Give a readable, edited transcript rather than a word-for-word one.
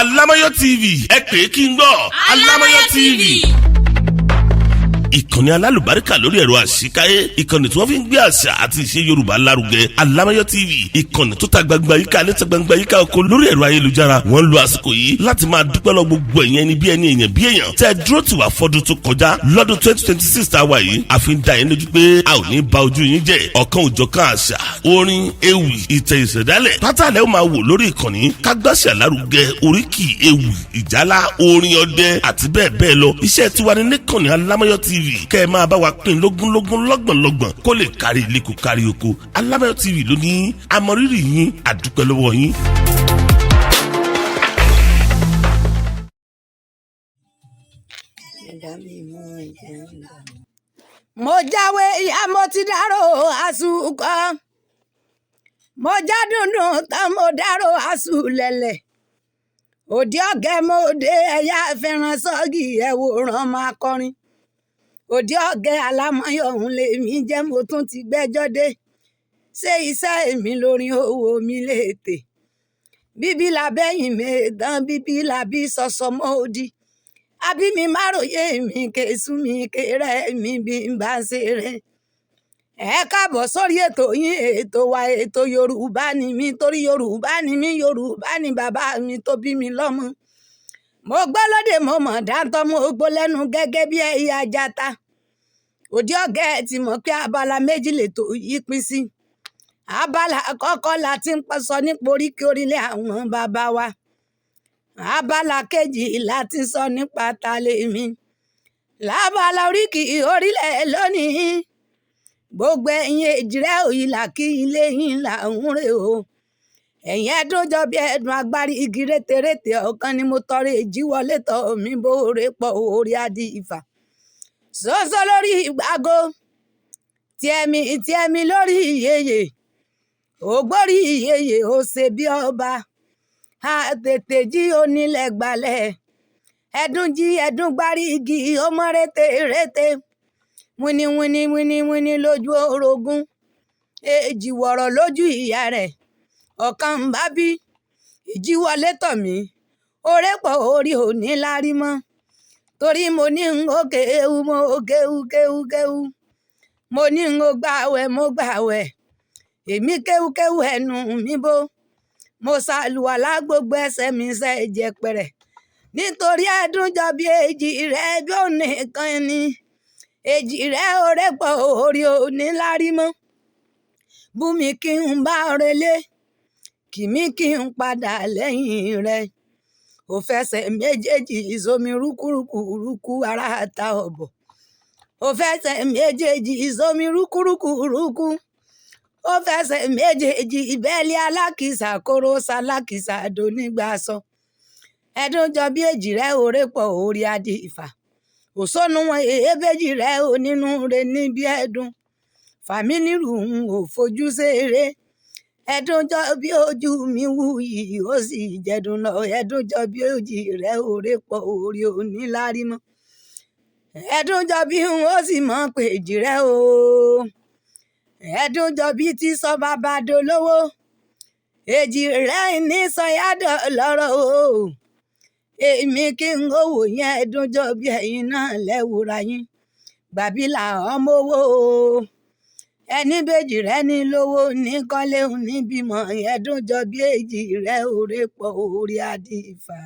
Alámọ́yọ́ TV, ẹ pè é kí n gbọ́ Alámọ́yọ́ TV, ìkànnì alálùbáríkà lórí ẹ̀rọ àṣíkáyé, ìkànnì tí wọ́n fi ń gbé àṣà àti ìṣe Yorùbá lárugẹ. Alámọ́yọ́ TV, ìkànnì tó ta gbangba yíká níta gbangba yíká oko lórí ẹ̀rọ ayélujára. Wọ́n ń lo àsìkò yìí láti máa dúpẹ́ lọ gbogbo ẹ̀yẹn ẹni bí ẹni, èèyàn bí èèyàn tẹ́ ẹ dúró tì wá fọ́dún tó kọjá. Lọ́dún 2026 tá a wà yìí, a fi ń dá yín lójú pé a ò ní ba ojú yín jẹ́. Ọ̀kan òjọ̀kan àṣà, orin, ewì, ìtẹ̀, ìṣẹ̀dálẹ̀ pátálẹ̀ ó máa wò lórí ìkànnì kágbáṣà lárugẹ, oríkì, ewì, ìjálá, orin ọdẹ àti bẹ́ẹ̀ bẹ́ẹ̀ lọ. Iṣẹ́ tiwa ní níkànnì Alámọ́yọ́ TV, kẹ́ ẹ máa bá wa pín lógúnlógún, lọ́gbọ̀nlọ́gbọ̀n, kó lè kárí ilé, kó kárí oko. Alámọ́yọ́ TV ló ní àmọ̀rírì yín, àdúpẹ́ lọ́wọ́ yín. Mo jáwé ìyá, mo ti dárò àsùkọ, mo já dúndùn tán, mo dárò àsùlẹ̀lẹ̀. Òde ọ̀gẹ́ mo dé, ẹ̀yà fẹ́ràn sọ́ọ̀gì ẹ̀wòrán máa kọrin. Òde ọ̀gẹ́ Alámọ̀yọ̀ òun lèmi jẹ́, mo tún ti gbẹ́jọ́ dé. Ṣé iṣẹ́ èmi lórí owó mi létè? Bíbí làbẹ́yìn mẹ́ẹ̀dán, bíbí làbí sọ̀sọ̀ mọ́ odi. Àbí mi máròyé mi kèésù mi kéré mi bí n bá ń ṣeré. Ẹ káàbọ̀ sórí ètò yín, ètò wa, ètò Yorùbá ni mí, torí Yorùbá ni mí, Yorùbá ni bàbá mi tó bí mi lọ́mọ. Mo gbọ́ lóde, mo mọ̀ dáńtọ́, mo gbọ́ lẹ́nu gẹ́gẹ́ bí ẹyẹ ajata. Òde ọ̀gẹ́ ẹ ti mọ̀ pé abala méjì lètò yìí pín sí. Abala àkọ́kọ́ la ti ń sọ nípa oríkì orílẹ̀ àwọn bàbá wa. Abala kejì la ti ń sọ nípa ta lèmi. Lábala oríkì orílẹ̀ lónìí, gbogbo ẹ̀yin èjìrẹ́ òyìnlá kí ilé yín là ń rè o. Ẹ̀yin ẹ̀dùn jọ bí ẹ̀dùn agbárí igi rétérété ọ̀kan ni mo tọrọ èjì wọlé tọ̀ mí bóore pọ̀ orí adì ìfà. Ṣoṣo lórí ìgbàgo, tiẹ̀mí tiẹ̀mí lórí ìyeyè, ògbórí ìyeyè ó ṣe bí ọba. A tètè jí onílẹ̀ gbalẹ̀, ẹ̀dùn jí ẹ̀dùn gbárí igi ó mọ́ rété rété. Wíní wíní wíní wíní lójú orogún, èjì wọ̀rọ̀ lójú ìyá rẹ̀. Ọ̀kan ń bá bí ìjíwọlé tọ̀ mí, oré pọ̀ orí òní lárí mọ́. Torí mo ní n ó kéwú, mo kéwú kéwú kéwú. Mo ní n ó gbàwẹ̀, mo gbàwẹ̀. Èmi kéwú kéwú ẹnu mi bó. Mo ṣàlùwàlá, gbogbo ẹsẹ̀ mi ṣe jẹpẹrẹ. Nítorí ẹ̀dùn jọ bí èjì rẹ̀ bí òun nìkan ni. Èjì rẹ̀ oré pọ̀ orí òní lárí mọ́. Bú mi kí n bá relé, kì mí kí n padà lẹ́yìn rẹ̀. Ò fẹsẹ̀ méjèèjì sómi rúkúrúkú rúkú ara ta ọ̀bọ̀. Ò fẹsẹ̀ méjèèjì sómi rúkúrúkú rúkú. Ó fẹsẹ̀ méjèèjì ìbẹ́lẹ̀ alákìsà kóró sálákìsà donígbà sọ. Ẹ̀dùn jọ bí èjì rẹ̀ oré pọ̀ orí adì ìfà. Òṣónú wọn èébèjì rẹ̀ onínú rẹ̀ níbi ẹ̀dùn. Fàmí nírú ń ò fojú ṣeré. Ẹ̀dùn jọ bí ojú mi wú yìí ó sì jẹ̀dùn lọ. Ẹ̀dùn jọ bí òjì rẹ̀ oré pọ̀ orí òní lárí mọ́. Ẹ̀dùn jọ bí n ó sì mọ̀ pé èjì rẹ̀ o. Ẹ̀dùn jọ bí tí sọ bàbá dolówó. Èjì rẹ̀ ní sọyádọ̀ lọ́rọ̀ o. Èmi kí n ó wò yẹn, ẹ̀dùn jọ bí ẹ̀yin náà lẹ́wùra yín. Gbàbílà ọmọ owó o. Ẹni bèjì rẹ̀ ní lówó ní kọ́lé ní bímọ. Ẹ̀dùn jọ bí èjì rẹ̀ oré pọ̀ orí adì ìfà.